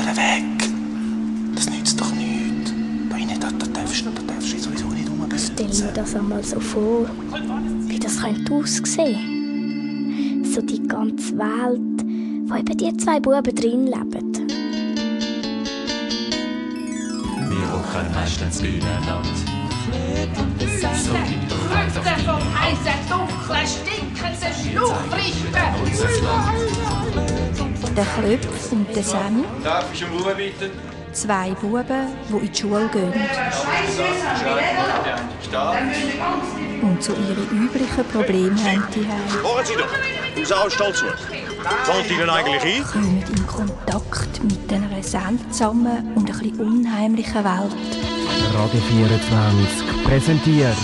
sollen weg. Das nützt doch nichts. Da darfst du sowieso nicht rumbesetzen. Stell mir das einmal so vor, wie das könnte aussehen. So die ganze Welt, wo eben die zwei Buben drin leben. Wir hocken meistens beieinander. So gibt doch einfach Rücken vom heißen, dunklen, stinkenden Schluchrichten! Der Klöpf und der Sammy. Darf ich um Ruhe bitten? Zwei Buben, die in die Schule gehen. Und so ihre üblichen Probleme haben die Heim. Hören Sie doch, unser Anstalt zu. Fällt Ihnen eigentlich ein? Kommen in Kontakt mit einer seltsamen und ein bisschen unheimlichen Welt. Radio 24 präsentiert.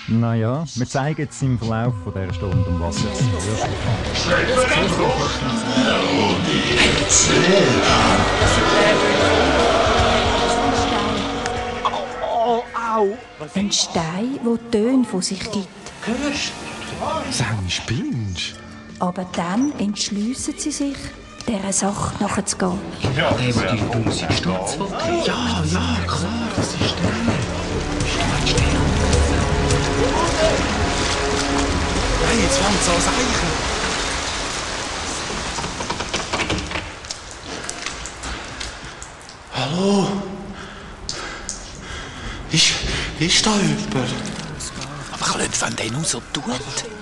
Naja, wir zeigen jetzt im Verlauf dieser Stunde, um was es wirklich Ein Stein, der Töne von sich gibt. Hörst du? Sammy, spinnst? Aber dann entschliessen sie sich, dieser Sache nachzugehen. der, der die Bumse Staatswort hat. Ja, klar, das ist der. Hey, jetzt fängt es an zu eichen. Hallo? Ist da jemand? Aber Klöpf, wenn der nur so tut.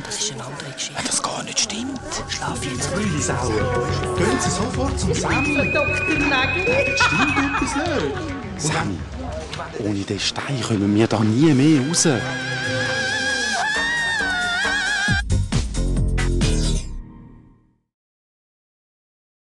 Das ist eine andere Geschichte. Wenn das gar nicht stimmt. Schlaf jetzt. Rühlisauer. Gehen Sie sofort zum Sammy. Dr. Nagel! Jetzt stimmt etwas nicht. Sammy, ohne den Stein kommen wir da nie mehr raus.